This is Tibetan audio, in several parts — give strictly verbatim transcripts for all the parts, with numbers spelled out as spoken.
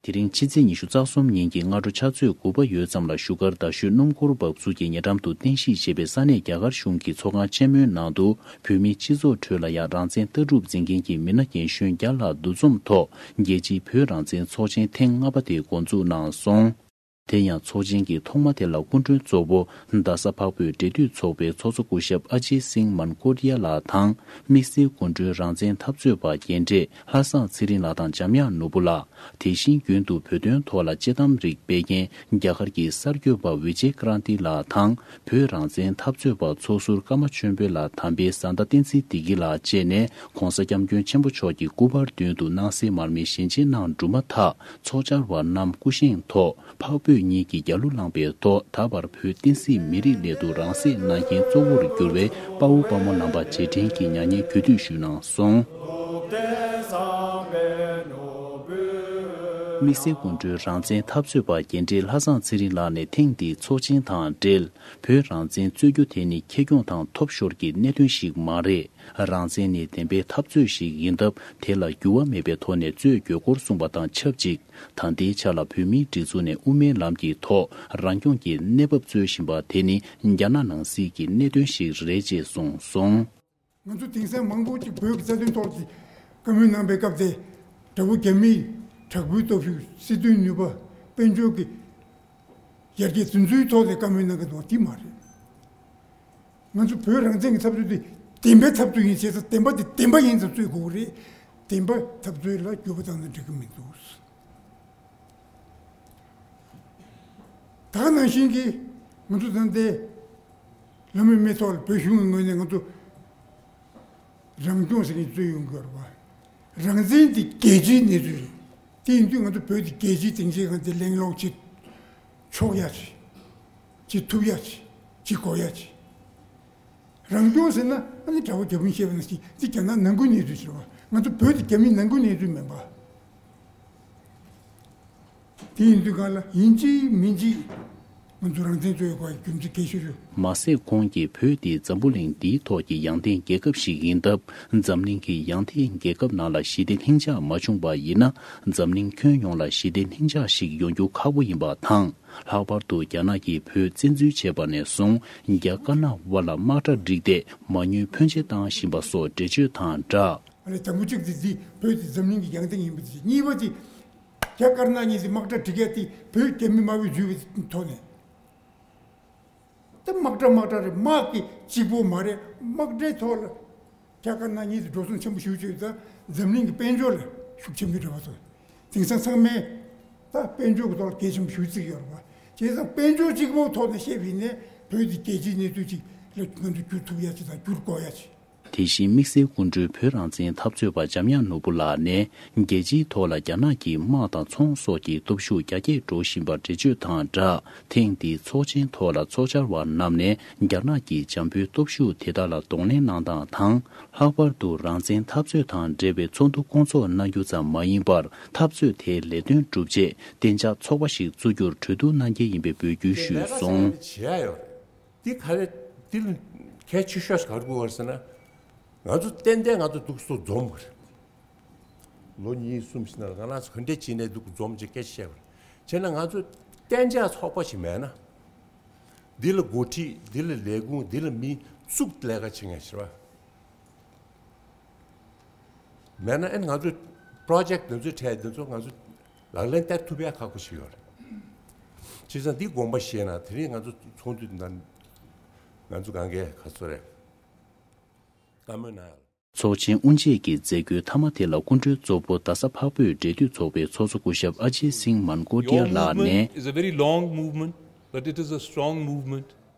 དེ་རིང་ཕྱི་ཚེས་ཉི་ཤུ་རྩ་གསུམ་ཉིན་གྱི་སྔ་དྲོ་ཕྱག་ཚོད་དགུ་པ་ཡོལ་ཙམ་ལ་བཞུགས་སྒར་རྡ་ཤོད་སྣུམ་འཁོར་འབབ་ཚུགས་ཀྱི་ཉེ་འགྲམ་དུ་རྟེན་གཞི་བྱས་པའི་ས་གནས་རྒྱ་གར་གཞུང་གི་ཚོགས་ཁང་ཆེན་མོའི་ནང་དུ། བོད་མིའི་སྤྱི་ཚོགས་ཁྲོད་ལ་ཡང་རང་བཙན་ལྟ་གྲུབ་འཛིན་མཁན་གྱི་མི་སྣ་རྒན་གཞོན་བརྒྱ་ལྷག་འདུ་འཛོམས་ཐོག་རྒྱལ་སྤྱིའི་བོད་རང་བཙན་ཚོགས་ཆེན་ཐེངས་ལྔ་པ་དེ་འགོ་འཛུགས་གནང་སོང་། དེ་ཡང་ཚོགས་ཆེན་གྱི་ཐོག་མ་དེ་ལ་སྐུ་མགྲོན་གཙོ་བོ་རྡ་ས་འཕགས་བོད་འབྲེལ་མཐུད་ཚོགས་པའི་ཚོགས་གཙོ་སྐུ་ཞབས་ཨ་ཇེ་སིང་མན་ཀོ་ཏི་ཡ་ལགས་དང་། དམིགས་བསལ་སྐུ་མགྲོན་རང་བཙན་འཐབ་རྩོད་པ་རྒན་གྲས་ལྷ་བཟང་ཚེ་རིང་ལགས་དང་འཇམ་དབྱངས་ནོར་བུ་ལགས། དེ་བཞིན་རྒྱུན་དུ་བོད་དོན་ཐོག་ལ་དཔྱད་གཏམ་རིགས་སྤེལ་མཁན་རྒྱ་གར་གྱི་གསར་འགོད་པ་ཝི་ཇེ་ཀྲན་ཏི་ལགས་དང་། བོད་རང་བཙན་འཐབ་རྩོད་པ་ཚོགས་ཟུར་ཀརྨ་ཆོས་འཕེལ་ལགས། དམ་པའི་བཟའ་ཟླ་བསྟན་འཛིན་བདེ་སྐྱིད་ལགས་བཅས་ནས། ྋགོང་ས་ྋསྐྱབས་མགོན་ཆེན་པོ་མཆོག་གི་སྐུ་པར་མདུན་དུ་སྣང་གསལ་མར་མེ་ཞལ་མཇལ་གནང་གྲུབ་མ་ཐག་ཚོགས་བཅར་བ་རྣམས་སྐུ་བཞེངས་ཐོག་འཕགས་བོད་གཉིས་ཀྱི་རྒྱལ་གླུ་བླངས་པའི་ཐོག་ད་བར་བོད་བསྟན་སྲིད་མི་རིགས་སླད་དུ་རང་སྲེག་གནང་མཁན་གཙོ་བོར་གྱུར་བའི་དཔའ་བོ་དཔའ་མོ་རྣམ་པ་རྗེས་དྲན་གྱི་མྱ་ངན་གུས་འདུད་ཞུས་གནང་སོང་། དམིགས་བསལ་སྐུ་མགྲོན་རང་བཙན་འཐབ་རྩོད་པ་རྒན་གྲས་ལྷ་བཟང་ཚེ་རིང་ལགས་ནས་ཐེངས་འདིའི་ཚོགས་ཆེན་དང་འབྲེལ། བོད་རང་བཙན་རྩོད་རྒྱུ་དེ་ནི་ཁེ་གྱོང་དང་ཐོབ་ཤོར་གྱི་གནད་དོན་ཞིག་མ་རེད། རང་བཙན་ནི་བདེན་པའི་འཐབ་རྩོད་ཞིག་ཡིན་སྟབས། དེ་ལ་འགྱུར་བ་མེད་པའི་ཐོག་ནས་རྩོད་དགོས་སྐོར་གསུངས་པ་དང་ཆབས་ཅིག་ད་ལྟའི་ཆ་ལ་བོད་མིའི་སྒྲིག་འཛུགས་ནས་དབུ་མའི་ལམ་གྱི་ཐོག་རང་སྐྱོང་གི་གནས་བབ་རྩོད་བཞིན་པ་དེ་ནི་རྒྱ་ནག་ནང་སྲིད་ཀྱི་གནད་དོན་ཞིག་རེད་ཅེས་གསུངས་སོང་། ང་ཚོ་དེང་སང་མང་པོ་ཅིག་བོད་ཀྱི་རྩ་དོན་ཐོག་གི་བཀའ་མོལ་གནང་པའི་སྐབས་དེ། དགྲ་བོ་རྒྱ་མིས་དྲག་པོའི་སྟོབས་ཤུགས། སྲིད་དོན་ནུས་པ། དཔལ་འབྱོར་གྱི་ཡར་རྒྱས། དེ་ཚོའི་ཐོག་ནས་བཀའ་མོལ་གནང་གི་འདུག་པ་དེ་མ་རེད། ང་ཚོ་བོད་རང་བཙན་གྱི་འཐབ་རྩོད་དེ་བདེན་པའི་འཐབ་རྩོད་ཡིན་བྱས་ཙང་། བདེན་པ་དེ་བདེན་པ་ཡིན་ཙང་རྩོད་དགོས་ཀྱི་རེད། བདེན་པའི་འཐབ་རྩོད་ལ་འགྱུར་བ་བཏང་ན་འགྲིག་གི་མི་འདུག་ད་ག་ནང་བཞིན་གྱི་ང་ཚོ་ད་ལྟའི་ལྷ་མོའི་མེ་ཏོག་ལ་བོད་གཞུང་གི་ངོས་ནས་ང་ཚོ་རང་སྐྱོང་ཟེར་མཁན་རྩོད་ཡོང་གི་ཡོད་རེད་པ། རང་བཙན་དེ་རྒྱལ་སྤྱིའི་གནས་ཚུལ་རེད། དེ་ཡིན་དུས་ང་ཚོ་བོད་དེ་རྒྱལ་སྤྱིའི་སྡིངས་ཆའི་སྒང་དེ་གླེང་སློང་བྱེད་ཆོག་ཡ་ཆེ། བྱེད་ཐུབ་ཡ་ཆེ། བྱེད་དགོས་ཡ་ཆེ། རང་སྐྱོང་ཟེར་ན་ཨ་ནི་དགྲ་བོ་རྒྱ་དཔུང་བཤད་པ་ནང་བཞིན་འདི་རྒྱ་ནག་ནང་ཁུལ་གནས་ཚུལ་ཟེར་བ། ང་ཚོ་བོད་དེ་རྒྱ་མིའི་ནང་ཁུལ་གནས་ཚུལ་མིན་པ། དེ་ཡིན་དུས་གང་ལ་ཡིན་གཅིག་མིན་གཅིག་ང་ཚོ་རང་བཙན་རྩོད་དགོས་པའི་རྒྱུ་མཚན་གལ་ཆེ་ཤོས། མ་ཟད་ཁོང་གིས་བོད་དེ་འཛམ་བུ་གླིང་འདིའི་ཐོག་གི་ཡང་སྟེང་རྒྱལ་ཁབ་ཞིག་ཡིན་སྟབས། འཛམ་གླིང་གི་ཡང་སྟེང་རྒྱལ་ཁབ་ནང་ལ་ཞི་བདེ་ལྷིང་འཇགས་མ་བྱུང་པ་ཡིན་ན། འཛམ་གླིང་ཁྱོན་ཡོངས་ལ་ཞི་བདེ་ལྷིང་འཇགས་ཤིག་ཡོང་རྒྱུ་ཁག་པོ་ཡིན་པ་དང་། ལྷག་པར་དུ་རྒྱ་ནག་གིས་བོད་བཙན་འཛུལ་བྱས་པ་ནས་བཟུང་། རྒྱ་དཀར་ནག་དབར་ལ་དམག་གྲ་བསྒྲིགས་ཏེ་མ་དངུལ་ཕོན་ཆེ་བཏང་བཞིན་པ་སོགས་འགྲེལ་བརྗོད་དང་སྦྲགས། ཨ་ནི་དང་པོ་གཅིག་དེ་འདི་བོད་དེ་འཛམ་གླིང་གི་ཡང་སྟེང་ཡིན་པ་དེ། གཉིས་པ་དེ་རྒྱ་དཀར་ནག་གཉིས་དེ་དམག་གྲ་སྒྲིག་ཡ་དེ་བོད་རྒྱ་མི་དམར་པོས་འཛུལ་བའི་ཐོག་ནས། ད་དམག་གྲ་དམག་གྲ་རེད། དམག་གི་གཅིག་པོ་མ་རེད། དམག་གྲའི་ཐོག་ལ་རྒྱ་དཀར་ནག་གཉིས་དེ་འགྲོ་སོང་ཆེན་པོ་ཞེ་པོ་བྱས་ཙང་། འཛམ་གླིང་གི་དཔལ་འབྱོར་ལ་ཤུགས་ཆེན་པོའི་འབྲེལ་བ་ཐོགས། དེང་སང་ཚང་མས་ད་དཔལ་འབྱོར་གྱི་ཐོག་ལ་གལ་ཆེན་པོ་ཞེ་པོ་བརྩི་གི་ཡོད་རེད་པ། བྱས་ཙང་དཔལ་འབྱོར་གཅིག་པོའི་ཐོག་ནས་བཤད་པ་ཡིན་ནའི་བོད་འདི་རྒྱལ་སྤྱིའི་གནས་ཚུལ་ཅིག་ལ་ང་ཚོ་འགྱུར་ཐུབ་ཡ་ཅིག་དང་འགྱུར་དགོས་ཡ་ཅིག་དེ་བཞིན་དམིགས་བསལ་སྐུ་མགྲོན་བོད་རང་བཙན་འཐབ་རྩོད་པ་འཇམ་དབྱངས་ནོར་བུ་ལགས་ནས། རྒྱལ་སྤྱིའི་ཐོག་ལ་རྒྱ་ནག་གི་དམག་དང་ཚོང་སོགས་ཀྱི་སྟོབས་ཤུགས་རྒྱ་སྐྱེད་འགྲོ་བཞིན་པར་འགྲེལ་བརྗོད་དང་སྦྲགས། ཐེངས་འདིའི་ཚོགས་ཆེན་ཐོག་ལ་ཚོགས་བཅར་བ་རྣམས་ནས་རྒྱ་ནག་གི་འཇམ་པོའི་སྟོབས་ཤུགས་དེ་དག་ལ་གདོང་ལེན་གནང་སྟངས་དང་། ལྷག་པར་དུ་རང་བཙན་འཐབ་རྩོད་དང་འབྲེལ་བའི་ཚོགས་འདུ་སྐོང་ཚོགས་གནང་རྒྱུ་ཙམ་མ་ཡིན་པར། འཐབ་རྩོད་དེའི་ལས་དོན་སྒྲུབ་ཆེད་གཏན་འཇགས་ཚོགས་པ་ཞིག་བཙུགས་རྒྱུར་གྲོས་བསྡུར་གནང་གལ་ཡིན་པའི་འབོད་སྐུལ་ཞུས་སོང་། འདི་ག་རེ། འདི་ལ་གལ་ཆེ་ཤོས་ག་རེ་དགོས་པ་རེད་ཟེར་ན། ང་ཚོ་ཏན་ཏན་ང་ཚོ་འདུག་སེ་འཛོམས་པ་རེད། ལོ་གཉིས་གསུམ་ཕྱིན་ན་ང་རང་ཚོ་ག་འདྲས་བྱས་ནས་འདུག་འཛོམས་ཀྱི་སྐད་ཆ་བཤད་པ་རེད། བྱས་ན་ང་ཚོ་གཏན་འཇགས་ཚོགས་པ་ཞིག་མེད་ན། འདི་ལ་འགོ་ཁྲིད། འདི་ལ་ལས་ཁུངས། འདི་ལ་མི་བཙུགས་ལས་ཀ་བྱེད་མཁན་ཞིག་རེད་པ། མེད་ན་ཨ་ནི་ང་ཚོ་པྲོ་ཇེཀ་འདི་ཚོའི་གྲས་འདི་ཚོ་ང་ཚོ་ལག་ལེན་བསྟར་ཐུབ་ཡ་ཁག་པོ་ཞིག་ཡོད་རེད། བྱས་ཙང་འདི་དགོངས་པ་བཞེས་ན། དེ་རིང་ང་ཚོ་ཚོགས་འདུ་འདི་ནང་ང་ཚོ་གང་གས་ག་ཚོད་རེད། བཀའ་མོལ་གནང་ཡ། ཚོགས་ཆེན་དབུ་འབྱེད་ཀྱི་མཛད་སྒོའི་མཐའ་མ་དེ་ལ་སྐུ་མགྲོན་གཙོ་བོ་རྡ་ས་འཕགས་བོད་འབྲེལ་མཐུད་ཚོགས་པའི་ཚོགས་གཙོ་སྐུ་ཞབས་ཨ་ཇེ་སིང་མན་ཀོ་ཏི་ཡ་Your ལགས་ནས། movement is a very long movement, but it is a strong movement.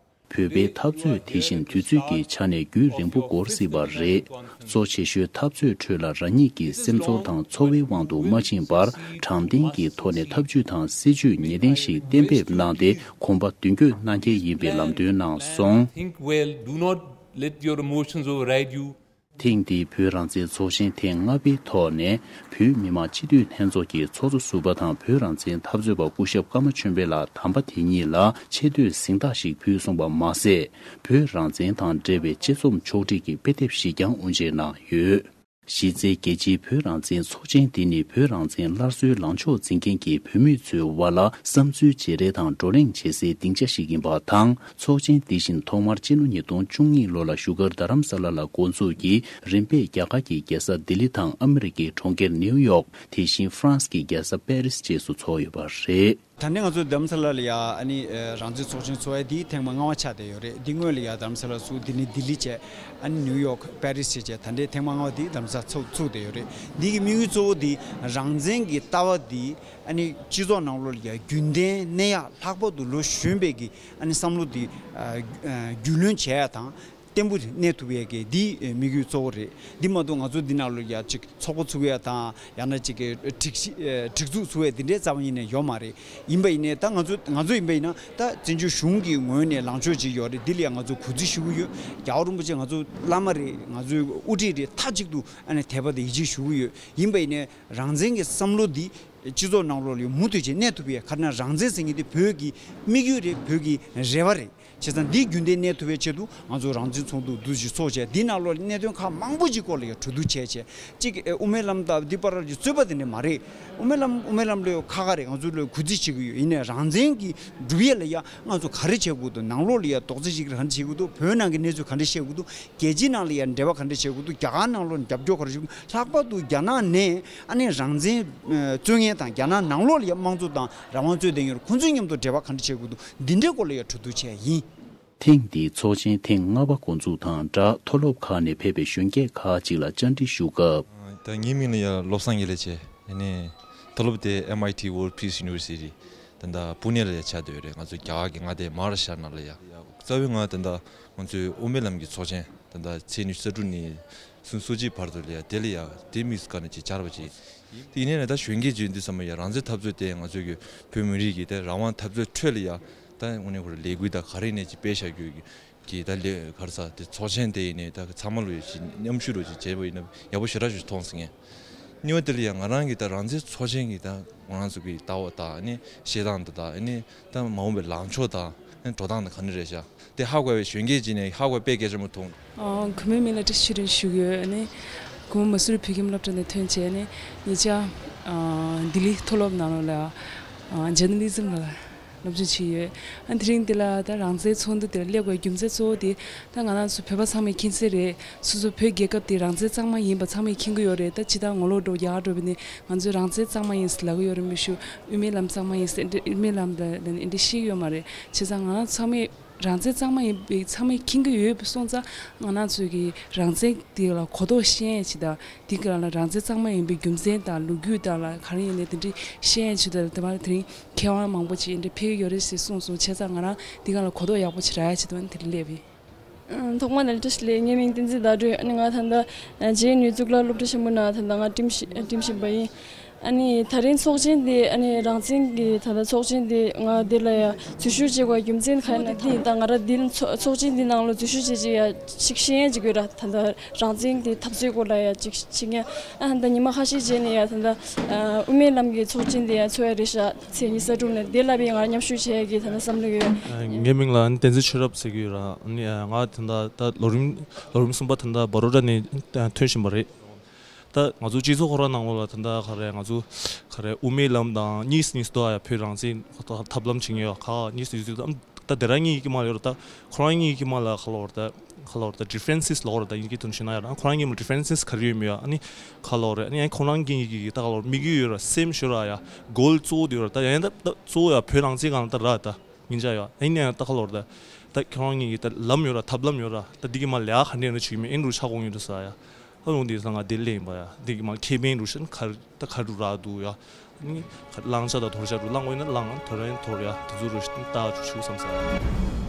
བོད་པའི་འཐབ་རྩོད་དེ་བཞིན་དུས་ཚོད་ཀྱི་ཆ་ནས་རྒྱུན་རིང་པོ་འགོར་སྲིད་པ་རེད། གཙོ་ཆེ་ཤོས་འཐབ་རྩོད་ཁྲོད་ལ་རང་ཉིད་ཀྱི་སེམས་ཚོར་དང་ཚོར་བའི་དབང་དུ་མ་ཕྱིན་པར། དྲང་བདེན་གྱི་ཐོག་ནས་ཐབས་ཇུས་དང་སྲིད་ཇུས་ངེས་གཏན་ཞིག་གཏན་འབེབས་གནང་སྟེ། གོམ་པ་མདུན་སྐྱོད་གནང་གལ་ཡིན་པའི་ལམ་སྟོན་གནང་སོང་། Think well, do not let your emotions override you. ཐེངས་འདིའི་བོད་རང་བཙན་ཚོགས་ཆེན་ཐེངས་ལྔ་པའི་ཐོག་ནས། བོད་མི་མང་སྤྱི་འཐུས་ལྷན་ཚོགས་ཀྱི་ཚོགས་གཙོ་ཟུར་པ་དང་། བོད་རང་བཙན་འཐབ་རྩོད་པ་སྐུ་ཞབས་ཀརྨ་ཆོས་འཕེལ་ལགས་དམ་པ་དེ་ཉིད་ལ་ཆེ་བསྟོད་གཟེངས་རྟགས་ཤིག་ཕུལ་སོང་བ་མ་ཟད། བོད་རང་བཙན་དང་འབྲེལ་བའི་དཔྱད་རྩོམ་ཕྱོགས་སྒྲིག་གི་དཔེ་དེབ་ཞིག་ཀྱང་དབུ་འབྱེད་གནང་ཡོད། གཞི་རྩའི་རྒྱལ་སྤྱིའི་བོད་རང་བཙན་ཚོགས་ཆེན་འདི་ནི་བོད་རང་བཙན་སླར་གསོའི་ལངས་ཕྱོགས་འཛིན་མཁན་གྱི་བོད་མི་ཚོའི་དབར་ལ་བསམ་ཚུལ་བརྗེ་རེས་དང་བགྲོ་གླེང་བྱེད་སའི་སྡིངས་ཆ་ཞིག་ཡིན་པ་དང་། ཚོགས་ཆེན་འདི་བཞིན་ཐོག་མར་སྤྱི་ལོ་ཉིས་སྟོང་བཅུ་གཉིས་ལོ་ལ་བཞུགས་སྒར་རྡ་རམ་ས་ལ་ལ་འགོ་འཛུགས་ཀྱིས་རིམ་པས་རྒྱ་གར་གྱི་རྒྱལ་ས་ལྡི་ལི་དང་ཨ་མི་རི་ཀའི་གྲོང་ཁྱེར་ནེའུ་ཡོག་དེ་བཞིན་ཧྥ་རན་སི་གི་རྒྱལ་ས་པེ་རིས་བཅས་སུ་ཚོགས་ཡོད་པ་རེད། ད་ནི་ང་ཚོ་རྡ་རམ་ས་ལ་ལ་ཡ་ཨ་ནི་ཨ་རང་བཙན་ཚོགས་ཆེན་ཚོགས་ཡ་འདི་ཐེངས་མ་ལྔ་པ་ཆགས་བསྡད་ཡོད་རེད། འདི་སྔོན་ལ་ཡ་རྡ་རམ་ས་ལ་ཚུགས། འདི་ནི་ལྡི་ལི་བྱས། ཨ་ནི་ནིའུ་ཡོག་པེ་རིས་བྱས་བྱས། ད་ལྟའི་ཐེངས་མ་ལྔ་པ་འདི་རྡ་རམ་ས་ཚུགས་ཚུགས་བསྡད་ཡོད་རེད། འདི་གི་དམིགས་ཡུལ་གཙོ་བོ་འདི་རང་བཙན་གྱི་ལྟ་བ་འདི་ཨ་ནི་སྤྱི་ཚོགས་ནང་ལོགས་ལ་ཡ་རྒྱུན་ལྡན་གནས་ཡག་ལྷག་པར་དུ་ལོ་གཞོན་པའི་གི་ཨ་ནི་བསམ་བློ་འདི་ཨ་ཨ་རྒྱུས་ལོན་བྱེད་ཡ་དང་། བརྟན་པོ་གནས་ཐུབ་ཡས་ཀྱི་འདི་དམིགས་ཡུལ་གཙོ་བོ་རེད། འདི་མ་གཏོགས་ང་ཚོ་འདི་ནང་ལོགས་ཡ་གཅིག་ཚོགས་པ་ཚུགས་ཡ་དང་། ཡང་ན་གཅིག་གི་སྒྲིག་གཞི་ཨེ་སྒྲིག་འཛུགས་ཚུགས་ཡ་འདི་འདྲའི་རྩ་བ་ཉིད་ནས་ཡོད་མ་རེད། ཡིན་པ་ཡིན་ནའི་ད་ང་ཚོ་ང་ཚོ་ཡིན་པ་ཡིན་ན་ད་བཙན་བྱོལ་གཞུང་གི་ངོས་ནས་ལངས་ཕྱོགས་ཅིག་ཡོད་རེད། འདི་ལ་ཡ་ང་ཚོ་གུས་བརྩི་ཞུ་གི་ཡོད། རྒྱལ་བ་རིན་པོ་ཆེ་ང་ཚོ་བླ་མ་རེད། ང་ཚོའི་དབུ་ཁྲིད་རེད། མཐའ་གཅིག་ཏུ་ཨ་ནི་དད་པ་དང་ཡིད་ཆེས་ཞུ་གི་ཡོད། ཡིན་པ་ཡིན་ནའི་རང་བཙན་གྱི་བསམ་བློ་འདི་སྤྱི་ཚོགས་ནང་ལོགས་ལ་མུ་མཐུད་ཅིག་གནས་ཐུབ་ཡས། ག་རེ་ན་རང་བཙན་ཟེར་མཁན་འདི་བོད་ཀྱི་དམིགས་ཡུལ་རེད། བོད་ཀྱི་རེ་བ་རེད། བྱས་ཙང་འདི་རྒྱུན་ལྡན་གནས་ཐུབ་པའི་ཆེད་དུ་ང་ཚོ་རང་བཙན་ཚོགས་འདུ་འདུ་ཞིག་ཚོགས་བྱས། འདི་ནང་ལོགས་གནད་དོན་ཁག་མང་པོ་ཅིག་སྐོར་ལ་ཡང་གྲོས་བསྡུར་བྱས་བྱས། གཅིག་ཨེ་དབུ་མའི་ལམ་དང་འདི་བར་གྱི་རྩོད་པ་དེ་འདྲ་མ་རེད། དབུ་མའི་ལམ་དབུ་མའི་ལམ་ལ་ཡང་ཁག་ཁག་རེད། ང་ཚོ་ལ་གུས་བརྩི་བྱེད་ཀྱི་ཡོད། ཡིན་ནའི་རང་བཙན་གྱི་སྒྲུབ་ཡས་ལ་ཡང་ང་ཚོ་ག་རེ་བྱེད་དགོས་འདུག་ནང་ལོགས་ལ་ཡང་རྡོག་རྩ་གཅིག་སྒྲིལ་ག་འདྲ་བྱེད་དགོས་འདུག་བོད་ནང་གི་གནས་ཚུལ་ག་འདྲ་བཤད་དགོས་འདུག་རྒྱལ་སྤྱིའི་ནང་ལ་ཡང་འབྲེལ་བ་ག་འདྲ་བྱེད་དགོས་འདུག་རྒྱ་གར་ནང་ལོགས་རྒྱབ་སྐྱོར་ག་འདྲ་བྱེད་དགོས། ལྷག་པར་དུ་རྒྱ་ནག་ནས་ཨ་ནི་རང་བཙན་རྩོད་མཁན་དང་། རྒྱ་ནག་ནང་ལོགས་ལ་ཡང་དམངས་གཙོ་དང་རང་དབང་རྩོད་བསྡད་མཁན་ཁོང་ཚོའི་མཉམ་དུ་འབྲེལ་བ་ག་འདྲ་བྱེད་དགོས་འདུག་འདི་འདྲའི་སྐོར་ལ་ཡང་གྲོས་བསྡུར་བྱས་ཡིན། ཐེངས་འདིའི་ཚོགས་ཆེན་ཐེངས་ལྔ་པ་འགོ་འཛུགས་དང་སྦྲགས། མཐོ་སློབ་ཁག་ནས་ཕེབས་པའི་གཞོན་སྐྱེས་ཁག་ཅིག་ལ་བཅར་འདྲི་ཞུ་སྐབས། ད་ངའི་མིང་ལ་ཡ་བློ་བཟང་དགེ་ལེགས་བྱས། ཡིན་ནའི་མཐོ་སློབ་དེ་ཨེམ་ཨའི་ཊི་World Peace University ད་ལྟ་པུ་ནེ་ལ་ཡ་ཆགས་བསྡད་ཡོད་རེད། ང་ཚོ་རྒྱ་གར་གྱི་མངའ་སྡེ་མ་ཧཱ་རཱ་ཤ་ཊ་ནང་ལ་ཡ། རྩ་བའི་ང་ད་ལྟ་ང་ཚོའི་དབུ་མའི་ལམ་གྱི་ཚོགས་ཆེན་ད་ལྟ་ཚེས་ཉི་ཤུ་རྩ་དྲུག་ནས་ཚེས་སོ་གཅིག་བར་དུ་ལ་ཡ་དེ་ལ་ཡ་དེ་དམིགས་སུ་བཀར་ནས་ཅིག་བཅར་བ་ཅིག་དེ་ཡིན་ནའི་ད་གཞོན་སྐྱེས་ཅིག་ཡིན་དུས་ཙམ་པ་ཡ་རང་བཙན་འཐབ་རྩོད་དེ་ང་ཚོའི་གི་བོད་མི་རིགས་ཀྱི་དེ་རང་དབང་འཐབ་རྩོད་ཁྲོད་ལ་ཡ་ད་དངོས་གནས་ཁོ་རང་ལས་འགུལ་དང་ག་རེ་ནས་ཅིག་སྤེལ་བཞག་རྒྱུ་གི་གི་ད་ལས་ག་རེ་ཟེར་དེ་ཚོགས་ཆེན་དེ་ཡིན་ནའི་ད་ཚང་མ་ལོ་ཡ་ཅིག་མཉམ་ཞུགས་རོགས་ཅིག་བྱས་པ་ཡིན་ན་ཡག་པོ་ཞེ་དྲག་ཅིག་མཐོང་སོང་ངས། གཉིས་པ་དེ་ལ་ཡ་ང་རང་གི་ད་རང་བཙན་ཚོགས་ཆེན་གྱི་ད་ང་རང་ཚོ་གི་ལྟ་བ་དང་ནི་བཤད་སྟངས་དེ་དང་ནི་ད་མ་འོངས་པའི་ལངས་ཕྱོགས་དང་ནི་འགྲོ་སྟངས་དེ་ག་འདྲ་རེད་ཤག་དེ་ཧ་གོ་བའི་གཞོན་སྐྱེས་ཅིག་ནས་ཧ་གོ་བའི་དཔེ་སྐད་ཆ་མོ་མཐོང་། ཨ། གོང་མའི་མིང་ལ་བཀྲ་ཤིས་ཚེ་རིང་ཞུ་གི་ཡོད། ཨ་ནི་གོང་མ་མ་སུ་རི་བོད་ཁྱིམ་སློབ་གྲྭ་ནས་ཐོན་བྱས་ནས་ཉེ་ཆར་ཨ་ལྡི་ལི་མཐོ་སློབ་ནང་ལོགས་ལ་ཨ་ཇར་ནལ་ལི་ཛིམ་ལ་སློབ་སྦྱོང་བྱས་ཡོད། ཨ་དེ་རིང་འདི་ལ་ད་རང་བཙན་ཚོགས་འདུ་དེར་སླེབས་དགོས་རྒྱུ་མཚན་གཙོ་བོ་དེ་ད་ང་རང་ཚོ་བོད་པ་ཚང་མས་མཁྱེན་གསལ་རེད། སོ་སོ་བོད་རྒྱལ་ཁབ་དེ་རང་བཙན་གཙང་མ་ཡིན་པ་ཚང་མས་མཁྱེན་གྱི་ཡོད་རེད། ད་ཇི་ལྟར་ངོ་ལོག་འགྲོ་རྒྱ་གར་འགྲོ་བ་ཡིན་ནའི་ང་ཚོས་རང་བཙན་གཙང་མ་ཡིན་ཟེར་ལབ་ཀྱི་ཡོད་རེད། མི་ཞུ་དབུ་མའི་ལམ་གཙང་མ་ཡིན་ཟེར། དབུ་མའི་ལམ་ལ་ལ་ནི་འདི་ཤེས་ཀྱི་ཡོད་མ་རེད། བྱས་ཙང་ང་རང་ཚང་མས་རང་བཙན་གཙང་མ་ཡིན་པའི་ཚང་མས་མཁྱེན་གྱི་ཡོད་པ་སོང་ཙང་། ང་རང་ཚོས་ཀྱི་རང་བཙན་དེ་ལ་གོ་རྟོགས་ཤེས་ཡས་ཆེད་དང་། དེ་ག་ལ་རང་བཙན་གཙང་མ་ཡིན་པའི་རྒྱུ་མཚན་དང་ལོ་རྒྱུས་དང་ལ་ག་རེ་ཡིན་ནའི་དེ་འདྲ་ཤེས་ཡས་ཆེད་དང་། དེ་མ་དེ་རིང་མཁས་དབང་མང་པོ་ཅིག་འདི་འདྲ་ཕེབས་ཀྱི་ཡོད་རེད་ཟེར་གསུངས་སོང་། བྱས་ཙང་ང་རང་དེ་ག་ལ་གོ་རྟོགས་ཡག་པོ་ཅིག་རག་ཡས་ཆེད་དུ་དེ་འདྲ་སླེབས་ཡིན། ཐོག་མ་ནས་བཀྲ་ཤིས་བདེ་ལེགས། ངའི་མིང་བསྟན་འཛིན་ཟླ་སྒྲོན། ཨ་ནི་ང་ད་ལྟ་ཇེ་ཨེན་ཡུ་གཙུག་ལག་སློབ་གྲྭ་ཆེན་པོ་ནང་ད་ལྟ་ང་འགྲིམ་བཞིན་འགྲིམ་བཞིན་པ་ཡིན། ཨ་ནི་ད་རིང་ཚོགས་ཆེན་འདི་ཨ་ནི་རང་བཙན་གྱི་ད་ལྟ་ཚོགས་ཆེན་འདི་ང་འདི་ལ་ཡ་འཛུལ་ཞུགས་བྱེད་དགོས་རྒྱུ་མཚན་ག་ཡིན་ན། འདི་ད་ང་རང་འདི་ཚོགས་ཚོགས་ཆེན་འདི་ནང་ལ་འཛུལ་ཞུགས་བྱེད་ཅིག་ཡ་ཅིག་ཤེས་ཡོན་ཅིག་དགོས་ར། ད་ལྟ་རང་བཙན་གྱི་འཐབ་རྩོད་སྐོར་ལ་ཡ་ཅིག་བྱེད་མཁན། ཨ་ད་ཉི་མ་ཁ་ཤས་རྗེས་ནས་ཡ་ད་ལྟ་དབུ་མའི་ལམ་གྱི་ཚོགས་ཆེན་འདི་ཡ་ཚོགས་ཡ་རེད་ཤག་ཚེས་ཉི་ཤུ་རྩ་དྲུག་ནས། དེ་ལ་བས་ང་མཉམ་ཞུགས་བྱེད་ཡ་གི་ད་ལྟ་བསམ་བློ་ཡོད། ངའི་མིང་ལ་བསྟན་འཛིན་ཆོས་རབ་ཟེར་གྱི་ཡོད་ར། ང་ད་ལྟ་ད་ལོ་རིམ་ལོ་རིམ་གསུམ་པ་ད་ལྟ་བ་རོ་ཌ་ནས་ཐོན་བཞིན་པ་རེད། ད་ང་ཚོ་སྤྱི་ཚོགས་ཁོ་རང་ནང་ལོགས་ལ་ད་ལྟ་ག་རེ་ང་ཚོ་ག་རེ་དབུ་མའི་ལམ་དང་གཉིས་སུ་གཉིས་སུ་དོ་ཡ་བོད་རང་བཙན་ཐབས་ལམ་བྱེད་མཁན་ཡོད་ཁག་གཉིས་སུ་གཉིས་སུ་དོ། ད་དེ་རང་གཉིས་ཀྱི་མ་ལ་ཡོད་ར། ད་ཁོ་རང་གཉིས་ཀྱི་མ་ལ་ག་ལ་བར་ད་ག་ལ་བར་ད་ཌི་ཕ་རེན་སི་སི་ལོག་ར། ད་དབྱིན་ཇིའི་དོན་བྱས་ན་ཡ་ར། ཁོ་རང་གཉིས་མ་ཌི་ཕ་རེན་སི་སི་ག་རེ་ཡོད་མེད་ཡ། ཨ་ནི་ག་ལ་བར་ཨ་ནི་ཁོ་རང་གཉིས་ཀྱི་ད་ག་ལ་བར་དམིགས་ཡུལ་ཡོད་ར། སེམས་ཤོར་ར་ཡ། གོལ་གཙོ་བོ་དེ་ཡོད་ར། ད་ཡ་ཡིན་ད་ད་གཙོ་བོ་ཡ་བོད་རང་བཙན་སྒང་ལ་ད་ར་ད། ཉིན་ཅག་ཡོད། ཨ་ནི་ཡང་ད་ག་ལོར་ད་ད་ཁྱེད་རང་གཉིས་ཀྱི་ད་ལམ་ཡོད་ར། ཐབས་ལམ་ཡོད་ར། ད་འདི་གི་མ་ལས་ཨ་ཁ་འདྲེན་རུ་ཆུག་མེད་ཨིན་རུ་ཆ་གོང་ཡོད་རུ་ས་ཡ། ཨ་ལོང་འདི་ས་ང་དེ་ལས་ཡིན་པ་ཡ། འདི་གི་མ་ཁེ་ཕན་རུ་ཤན་ཁར་ད་ཁར་རུ་ར་འདུག་ཡ། ཨ་ནི་ཁ་བླང་བྱ་དང་དོར་བྱ་རུ་བླང་དགོས་ན་བླང་དོར་ཡང་དོར་ཡ། དེ་ཚོ་རུ་ཤན་ད་ཆུ་ཆུ་བསམ་ས་ཡ།